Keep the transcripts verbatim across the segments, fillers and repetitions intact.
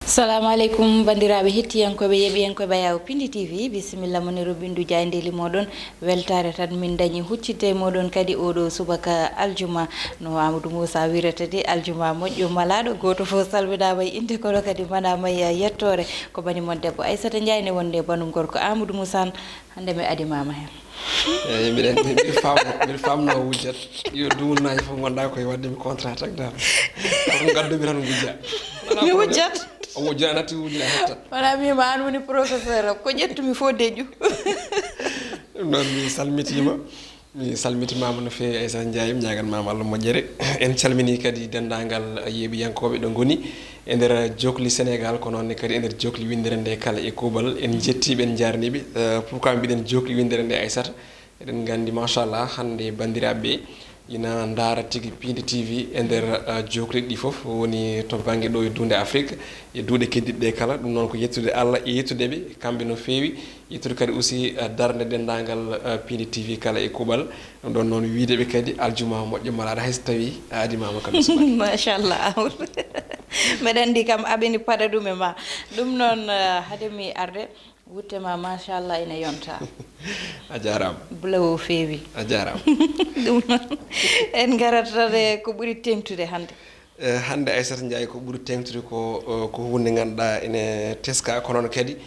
Salamu aleykum, banndiraaɓe hettiyankooɓe, yeeɓiyankooɓe Ayaw Pindi T V. Bisimilla mon e roɓindu jaayndeeli mooɗon. Weltaare tan min dañi huccitde e mooɗon kadi oɗo subaka aljuma. No Amadou Moussa wirata de, aljuma moƴƴo malaaɗo. Gooto fof salminaama e innde, kono kadi manaama e yettoore. Ko bani mon debbo Aissata Ndiaye ne wonde banum gorko Amadou Moussa. Hannde mi adimaama heen. Eyi, mbiɗen, mbiɗa famno, mbiɗa famno o wujjat. Yo dumunnaji fof ngonɗa koye waɗde mi contrat tagdal. Ko ngaddu mi tan wujja. Mi wujjat. O wujja natti wujja hetta. Wona mi ma an woni professeur am. Ko ƴettumi fof deƴƴu. Ɗum noon mi salmitima. Mi salmitimama no feewi Aissata Ndiaye, mi ñaganmama Allah moƴƴere. En calmini kadi denndaangal yeeɓiyankooɓe ɗo ngoni e nder jokli Sénégal, ko noon ne kadi e nder jokli winndere nde kala e kuuɓal. En njettiiɓe, en njaarniiɓe. Eh, pourquoi mbiɗen jokli winndere nde Aissata? Eɗen nganndi machallah hannde banndiraaɓe ɓe ina ndaara tigi Pindi T V e nder eh, jokliɗi ɗi fof, woni to bannge ɗo e duunde Afrique e duuɗe keddiɗe ɗe kala. Ɗum noon ko yettude Allah e yettude ɓe kamɓe no feewi. Yettude kadi aussi eh, darnde denndaangal eh, Pindi T V kala e kuuɓal. Ɗum ɗon noon wiide ɓe kadi aljuma moƴƴo malaaɗo hay so tawi a adimama kam e subaka. Machallah. Mbeɗa anndi kam aɓeni paɗa ɗum e ma. Ɗum noon eh, hade mi arde wutte ma machallah ina yonta. A jarama. Bulawo feewi. A jarama. Ɗum noon en ngarat tan e ko ɓuri teŋtude hannde. Eh, hannde Aissata Ndiaye ko ɓuri teŋtude ko eh, ko hunde ngannduɗa ene teska, ko noon kadi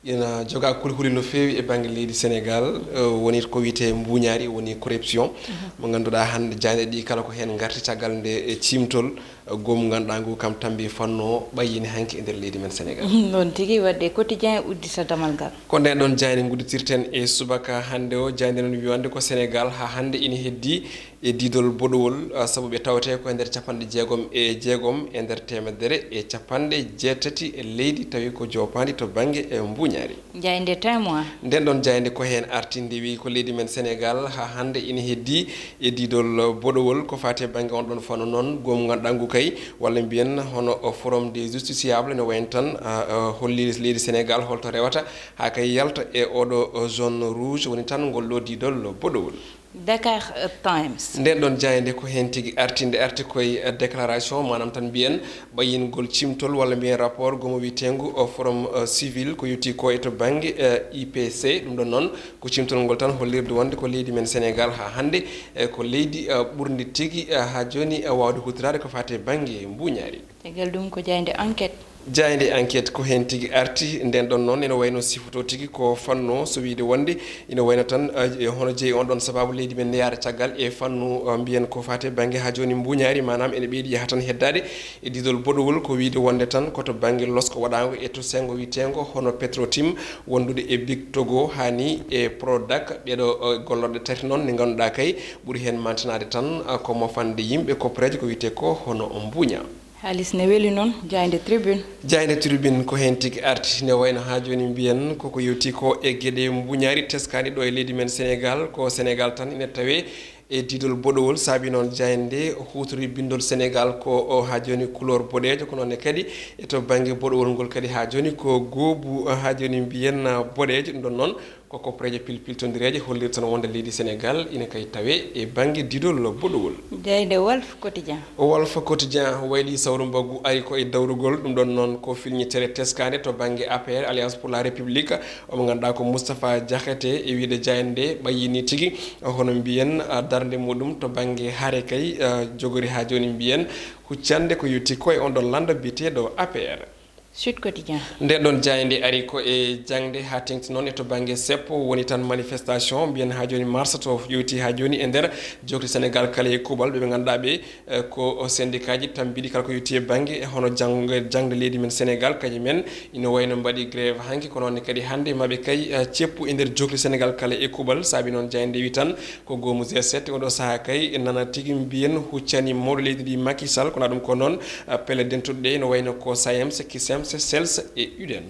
ina joga kulhuli no feewi e bannge leydi Sénégal. Eh, woni ko wiyetee mbuñaari, woni corruption mo ngannduɗaa hannde jaaynde ɗi kala ko heen ngarti caggal nde e ciimtol eh, goomu ngannduɗaa ngu kam tambi fanno ɓayyini hanki e nder leydi men Sénégal. Noon tigi waɗde quotidien uddita damal ngal. Ko nden ɗon jaaynde ngudditirten e subaka hannde o. Jaaynde noon wiwande ko Sénégal haa hannde ina heddi e diidol boɗowol, ah, sabu ɓe tawte ko e nder capanɗe jeegom e jeegom e nder teemedere e capanɗe jeetati e leydi, tawi ko joopaandi to bannge e mbuñaari. Jaaynde Témoin. Nden ɗon jaaynde ko heen arti, nde wi ko leydi men Sénégal haa hannde ina heddi e diidol boɗowol ko faati e bannge on ɗon fannu noon, goomu ngannduɗaa ngu kay, walla mbiyen hono o Forum des justiciables ne wayno tan, ah, ah, holli leydi Sénégal holto rewata haa kay yalta e oɗo, oh, zone rouge, woni tan ngol ɗo diidol boɗowol. Dakar Times. Nden ɗon jaaynde ko heen tigi arti, nde arti koye déclaration, maanaam tan mbiyen ɓayyingol cimtol walla mbiyen rapport goomu wiyeteengu o Forum, eh, Civil ko yowti ko e to bannge, eh, I P C. Ɗum ɗon noon ko cimtol ngol tan hollirde wonde ko leydi men Sénégal haa hannde, eh, ko leydi, eh, ɓurndi tigi, eh, haa jooni, eh, waawde huutoraade ko faati e bannge mbuuñaari. Caggal ɗum ko jaaynde Enquête. Jaaynde Enquête ko heen tigi arti, nden ɗon noon ene wayno sifotoo tigi ko fannu so wiyde wonde ina wayno tan, eh, hono jeyi on ɗon sababu leydi men ne yaara caggal e fannu, eh, mbiyen ko faati e bannge haa jooni mbuuñaari, maanaam ene ɓeydi yaha tan heddaade e diidol boɗowol, ko wiyde wonde tan ko to bannge losko waɗaango e to senngo wiyeteengo hono Petrotim wondude e Big Togo haa ni e Prodac. Ɗeeɗo, eh, gollorɗe tati noon ɗe ngannduɗaa kay ɓuri heen mantinaade tan, eh, ko mofande yimɓe, koppareeje ko wiyetee ko hono mbuuña. Haalis ne weli noon, jaaynde Tribune. Jaaynde Tribune ko heen tigi arti, ne wayno haa jooni mbiyen koko yowti ko e geɗe mbuuñaari teskaaɗe ɗo e leydi men Sénégal. Ko Sénégal tan ina tawee e diidol boɗowol, saabi noon jaaynde huutori binndol Sénégal ko o haa jooni couleur boɗeejo, ko noon ne kadi e to bannge boɗowol ngol kadi haa jooni ko goobu haa jooni mbiyen boɗeejo. Ɗum ɗon noon ko koppareeje pilpiltondireeje hollirta tan wonde leydi Sénégal ina kay tawee e bannge diidol boɗowol. Jaaynde Walf Quotidien. Walf Quotidien wayli sawru mbaggu ari ko e dawrugol, ɗum ɗon noon ko filñitere teskaande to bannge A P R, Alliance pour la République, omo ngannduɗaa ko Moustapha Diakhaté e wiyde jaaynde ɓayyini tigi, hono mbiyen, ah, darnde muɗum to bannge hare kay, ah, jogori haa jooni mbiyen huccande ko yowti ko e on ɗon lannda biyeteeɗo A P R. Sud Quotidien. Nden ɗon jaaynde ari ko e jaŋde haa teŋti noon e to bannge seppo, woni tan manifestation mbiyen haa jooni marche to yowti haa jooni e nder jokli Sénégal kala e kuuɓal, ɓe ɓe ngannduɗaa ɓe, eh, ko syndicat ji tambiiɗi kala ko yowti e bannge, eh, hono janngo-, jaŋde leydi men Sénégal, kañum en ina wayno mbaɗi grève hanki, ko noon ne kadi hannde maɓe kay, eh, ceppu e nder jokli Sénégal kala e kuuɓal, saabi noon jaaynde wi tan ko goomu G sept, oɗo sahaa kay nana tigi mbiyen huccani mawɗo leydi ndi Macky Sall, kono ɗum ko noon, eh, pelle dentuɗe ɗe no wayno ko SAEMS, CUSEMS, CELS e UDEN.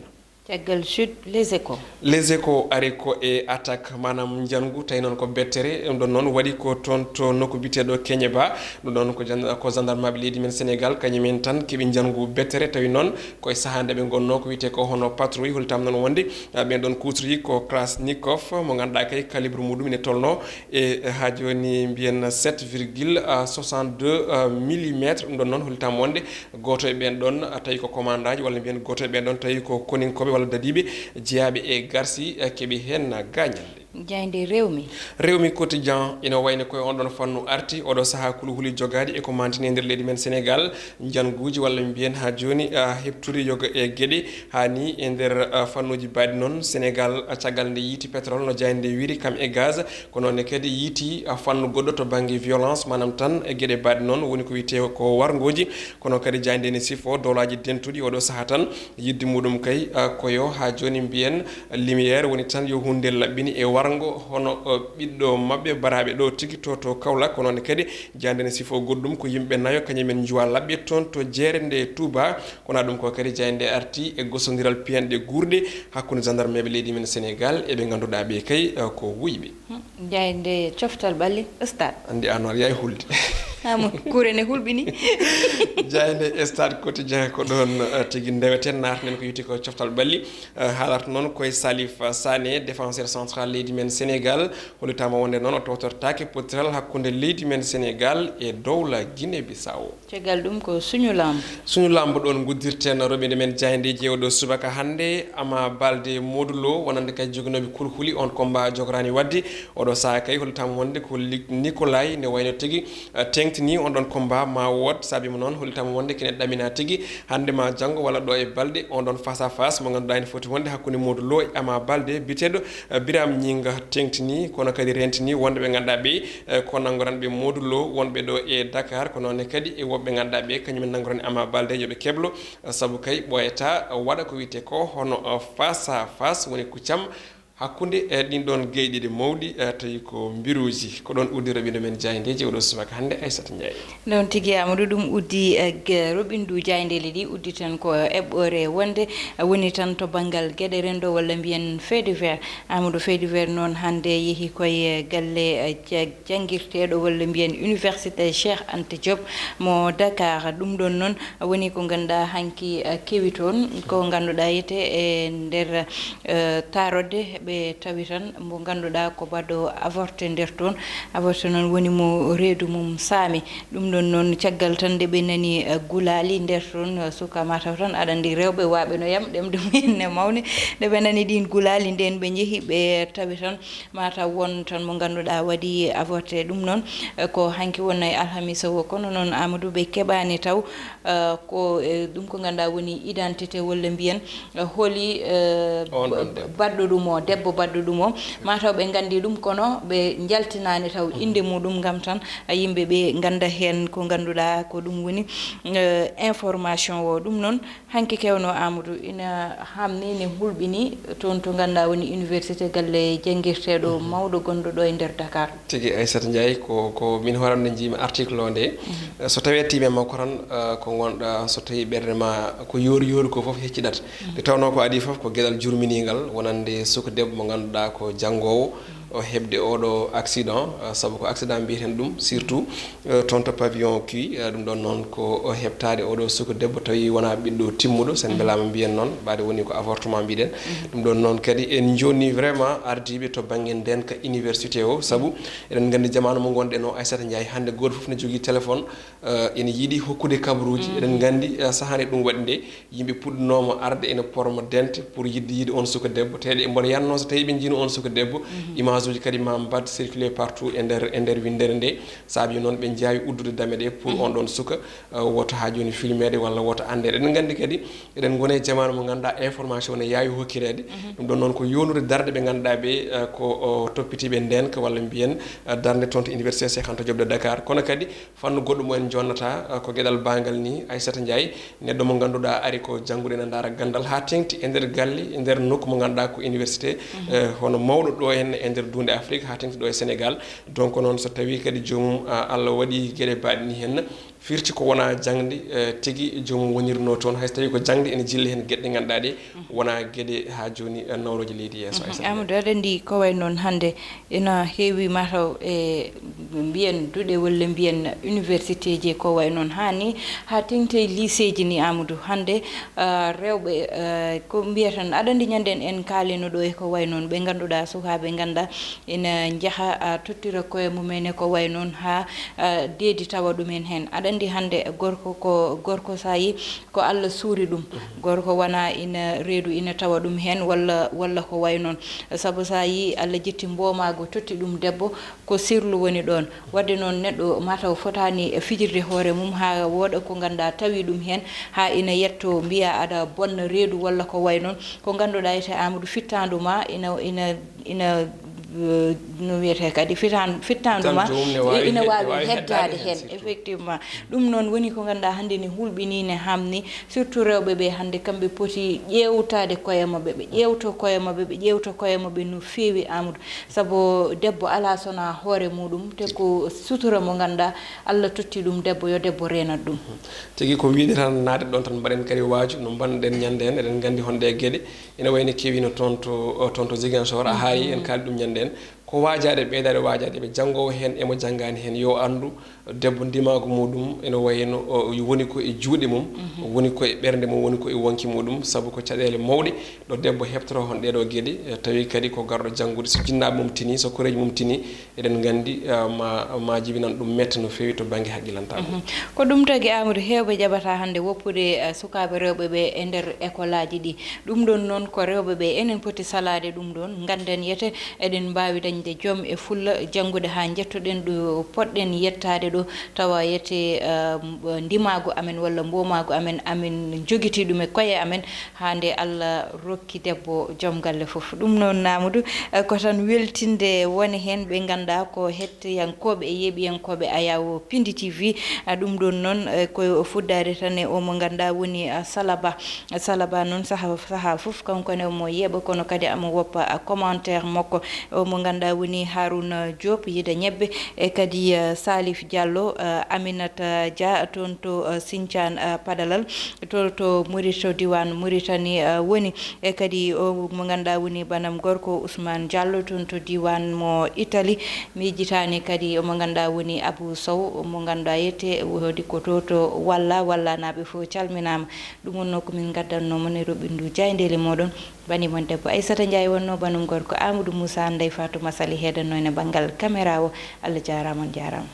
Caggal Sud, Les Échos. Les Échos ari ko e attaque, maanaam njanngu, tawi noon ko bettere. Ɗum ɗon noon waɗi ko toon to nokku biyeteeɗo Keñeba. Ɗum ɗon ko jan- ko gendarmeɓe leydi men Sénégal, kañum en tan keɓi njanngu bettere, tawi noon ko e sahaa nde ɓe ngonnoo ko wiyetee ko hono patrouille. Hollitam noon wonde, ah, ɓeen ɗon kuutorji ko Kalachnikov mo ngannduɗaa kay calibre muɗum ene tolnoo e, haa jooni mbiyen sept virgule soixante-deux millimètres. Ɗum ɗon noon hollitam wonde gooto e ɓeen ɗon, ah, tawi ko commandant ji, walla mbiyen gooto e ɓeen ɗon tawi ko koninkooɓe walla dadiiɓe jeyaaɓe e garsi, ah, keɓi heen gaañannde. Jaaynde Rewmi. Rewmi Quotidien ina wayni koye on ɗon fannu arti. Oɗo sahaa kulhuli jogaaɗi e ko mantini e nder leydi men Sénégal, njannguuji walla mbiyen haa jooni, ah, heɓtude yoga e geɗe haa ni e nder, ah, fannuuji baɗɗi noon. Sénégal, ah, caggal nde yiiti pétrole no jaaynde nde wiyri, kam e gaz, ko noon ne kadi yiiti, ah, fannu goɗɗo to bannge violence, maanaam tan e geɗe baɗɗi noon, woni ko wiyetee ko warngooji. Kono kadi jaaynde nde ne sifoo doolaaji dentuɗi oɗo sahaa tan, yiɗde muɗum kay, ah, ko yo haa jooni mbiyen lumière woni tan yo huunde laɓɓini e warngo hono, ah, ɓiɗɗo maɓɓe baraaɓe ɗo tigi to, to Kaolack. Kono ne kadi jaaynde ne sifoo goɗɗum ko yimɓe nayo kañum en njuwa laɓɓe toon to jeere nde Touba. Kono ɗum ko kadi jaaynde nde arti e gosondiral piyanɗe guurɗe hakkunde gendarmeɓe leydi men Sénégal e ɓe ngannduɗaa ɓe kay, ah, ko wuyɓe. Jaaynde Coftal Ɓalli, Stade. Anndi aan noon yaay hulde. Amun, kure ne hulɓini. Jaaynde Stade Quotidien ko ɗoon, eh, tigi ndeweten, naatanen ko wiyetee ko Coftal Ɓalli. Eh, haalata noon koye Salif Sané, défenseur central leydi men Sénégal. Hollitaama wonde noon o tawtortaake pottiral hakkunde leydi men Sénégal e dowla Guinée Bissau. Caggal ɗum ko Suñu Lamb. Suñu Lamb, ɗoon nguddirten roɓinde men jaayndeeji e oɗo subaka hannde. Ama Baldé, Modou Lo, wonande kay joginooɓe kulhuli, on combat jogoraani waɗde. Oɗo sahaa kay hollitaama wonde ko Luc Nicolaï ne wayno tigi, eh, teeŋtini on ɗon combat ma wood. Saabi mo noon hollitaama wonde kene ɗamina tigi hannde ma janngo walla ɗo e balɗe on ɗon face à face mo ngannduɗaa ene foti wonde hakkunde Modou Lo e Ama Baldé, biyeteeɗo, eh, Birame Gningue teeŋtini, kono kadi reentini wonde ɓe ngannduɗaa ɓe, eh, ko nanngoranɓe Modou Lo wonɓe ɗo e Dakar, ko noon ne kadi e woɓɓe ngannduɗaa ɓe kañum en nanngorani Ama Baldé yo ɓe keblo, eh, sabu kay ɓooyata waɗa ko wiyetee ko hono, eh, face à face, woni kuccam hakkunde, eh, ɗin ɗon geyɗe ɗiɗi mawɗi, eh, tawi ko mbiruuji. Ko ɗoon uddi roɓinde men jaayndeeji oɗo subaka hannde, Aissata Ndiaye. Noon tigi, Amadou, ɗum uddi, eh, g-, roɓindu jaayndeeji ɗi udditen ko eɓɓoore wonde, eh, woni tan to banngal geɗe renndo walla mbiyen fait divers. Amadou, fait divers noon hannde yehi koye, eh, galle, eh, ja-, janngirteeɗo walla mbiyen université Cheikh Anta Diop mo Dakar. Ɗum ɗon noon woni ko ngannduɗaa hanki, eh, kewi toon, ko ngannduɗaa yete e nder, eh, taarode ɓe tawi tan mo ngannduɗaa ko baɗɗo avorté nder toon. Avorté noon woni mo reedu mum saami. Ɗum ɗon noon caggal tan nde ɓe nani, eh, gulaali nder toon, eh, suka mataw tan aɗa anndi rewɓe waaɓe no yam ɗemɗe mumen e mawni. Nde ɓe nani ɗin gulaali nden ɓe njehi ɓe tawi tan mataw won tan mo ngannduɗaa waɗi avorté. Ɗum noon, eh, ko hanki wonnoo e alhamisa o, kono noon Amadou ɓe keɓaani taw, eh, ko, eh, ɗum ko ngannduɗaa woni identité walla mbiyen, eh, holi, eh, On ɗon debbo. Baɗɗo ɗum o, debbo baɗɗo ɗum o. Mataw ɓe nganndi ɗum kono ɓe njaltinaani taw innde muɗum ngam tan, eh, yimɓe ɓe ngannda heen ko ngannduɗaa ko ɗum woni, eh, information o. Ɗum noon hanki kewno Amadou ina hamni ne hulɓini toon to ngannduɗaa woni université galle janngirteeɗo mawɗo gonɗo ɗo e nder Dakar. Tigi Aissata Ndiaye, ko, ko min hooram nde njiimi article o nde. So tawii a tiimi e makko tan, eh, ko ngonɗaa, so tawii ɓernde ma ko yoori yoori ko fof hecciɗat. Nde tawnoo ko adii fof ko geɗal jurminiingal wonande suka debbo mo ngannduɗaa ko janngoowo, o heɓde oɗo accident, eh, sabu ko accident mbiyeten ɗum surtout, eh, toon to pavillon Q, eh, ɗum ɗon noon ko o heɓtaade oɗo suka debbo tawi wonaa ɓiɗɗo timmuɗo, sen mbelaama mbiyen noon, ɓaade woni ko avortement mbiɗen. Ɗum ɗon noon kadi en jonni vraiment ardiiɓe to bannge ndeenka université o, sabu eɗen nganndi jamaanu mo ngonɗen o, Aissata Ndiaye, hannde gooto fof ne jogii téléphone, eh, ene yiɗi hokkude kabaruuji. Eɗen nganndi, eh, sahaa nde ɗum waɗi nde, yimɓe puɗɗunoomo arde ene porma dente pour yiɗde yiide on suka debbo. Tawde mboɗo yannoo so tawii ɓe njiino on suka debbo, image uji kadi ma mbaɗ circuler partout e nder, e nder winndere nde. Saabi noon ɓe njaawi uddude dame ɗe pour on ɗon suka, eh, woto haa jooni filmeede walla woto anndeede. Eɗen nganndi kadi eɗen ngoni e jamaanu mo ngannduɗaa information ne yaawi hokkireede. Ɗum ɗon noon ko yoonude darnde ɓe ngannduɗaa ɓe, eh, ko, o, toppitiiɓe ndeenka walla mbiyen, eh, darnde toon to Université Cheikh Anta Diop de Dakar. Kono kadi fannu goɗɗo mo en jonnata, eh, ko geɗal banngal ni, Aissata Ndiaye, neɗɗo mo ngannduɗaa ari ko janngude ene ndaara ganndal haa teeŋti e nder galle, e nder nokku mo ngannduɗaa ko université, eh, hono mawɗo ɗo henne e nder duunde Afrique, haa teeŋti ɗo e Sénégal. Donc noon so tawii kadi joomum, ah, Allah waɗi geɗe baɗɗe ni henne, Firti ko wona jaŋde, eh, tigi joomum wonirnoo toon, hay so tawii ko jaŋde ene jilli heen geɗe ɗe ngannduɗaa ɗe wona geɗe haa jooni, eh, nawrooje leydi yeeso. Aysata. Amadou, aɗa anndi ko wayi noon hannde ina heewi mataw e mbiyen duɗe walla mbiyen universitéji e ko wayi noon haa ni, haa teŋti e lycéeji ni Amadou hannde, ah, rewɓe, ah, ko mbiyeten aɗa anndi ñande en en kaalino ɗo e ko wayi noon ɓe ngannduɗaa sukaaɓe ngannduɗaa ina njaha, ah, tottira koye mumen e ko wayi noon haa, ah, deedi tawa ɗumen heen. Aɗa anndi hannde gorko ko gorko so a yii ko Allah suuri ɗum. Gorko wona ina reedu ina tawa ɗum heen walla, walla ko wayi noon. Sabu so a yii Allah jetti mboomaagu totti ɗum debbo ko sirlu woni ɗoon. Waɗde noon neɗɗo mataw fotaani fijirde hoore mum haa wooɗa ko ngannduɗaa tawi ɗum heen haa ina yetto mbiya aɗa bonna reedu walla ko wayi noon. Ko ngannduɗaa ete Amadou fittaandu ma ina, ina ina, eh, no wiyetee kadi fitan fittaandu ma ina waawi heddaade heen. Effectivement, ɗum noon woni ko ngannduɗaa hannde ne hulɓinii ne haamni, surtout rewɓe ɓe hannde kamɓe poti ƴeewtaade koye maɓɓe, ɓe ƴeewto koye maɓɓe, ɓe ƴeewto koye maɓɓe no feewi Amadou. Sabu debbo alaa so wonaa hoore muɗum te ko sutura mo ngannduɗaa Allah totti ɗum debbo yo debbo reenat ɗum. Tigi ko wiyde tan naade ɗoon tan mbaɗen kadi waaju no mbaɗnoɗen ñande heen, eɗen nganndi honɗe e geɗe ina wayno keewino toon to, toon to Ziguinchor, a haali en kaali ɗum ñande heen. Ko waajaade, ɓeydaade waajaade ɓe janngoowo heen e mo janngaani heen yo anndu debbo ndimaagu muɗum ina wayno o woni ko e juuɗe mum, woni ko e ɓernde mum, woni ko e wonki muɗum, sabu ko caɗeele mawɗe ɗo debbo heɓtoro heen ɗeeɗo geɗe, tawi kadi ko garɗo janngude, so jinnaaɓe mum tini, so koreeji mum tini, eɗen nganndi, ah, ma, ma jibinan ɗum metta no feewi to bannge haqqilantaagu. Mhm. Ko ɗum tagi Amadou heewɓe jaɓata hannde woppude, ah, sukaaɓe rewɓe ɓe e nder ekolaaji ɗi. Ɗum ɗoon noon ko rewɓe ɓe enen poti salaade ɗum ɗoon. Ngannden yete eɗen mbaawi dañde joom e fulla janngude haa njettoɗen ɗo poɗɗen yettaade ɗo tawa yete, ah, ndimaagu amen walla mboomaagu amen, amin njogitii ɗum e koye amen haa nde Allah rokki debbo joom galle fof. Ɗum noon Amadou, eh, ko tan weltinde wone heen ɓe ngannduɗaa ko hettiyankooɓe e yeeɓiyankooɓe Ayawo Pindi T V. Ah, ɗum ɗoon noon, eh, ko fuɗɗaade tan e o mo ngannduɗaa woni, ah, Salaba. Salaba noon saha, saha fof kanko ne omo yeeɓa kono kadi omo woppa, ah, commentaire makko. O mo ngannduɗaa woni Harouna Diop, Yida Ñebbe, e kadi, eh, Salif Diallo, eh, Aminata Dia toon to, eh, Sinthiane, eh, Padalal. To, to Mauritanie, to diiwaan Mauritanie, eh, woni. E kadi o mo ngannduɗaa woni banam gorko Ousmane Diallo toon to diiwaan mo Italie. Mi yejjitaani kadi omo ngannduɗaa woni Abou Sow, mo ngannduɗaa yette woodi ko to, to Walla, Wallanaaɓe fof calminaama. Ɗum wonnoo ko min ngaddatnoo mon e roɓindu jaayndeeli mooɗon. Bani mon debbo Aissata Ndiaye wonnoo, banum gorko Amadou Moussa, Ndeye Fatou Massaly heedannoo ene banngal caméra o. Allah jaaraama, on njaaraama.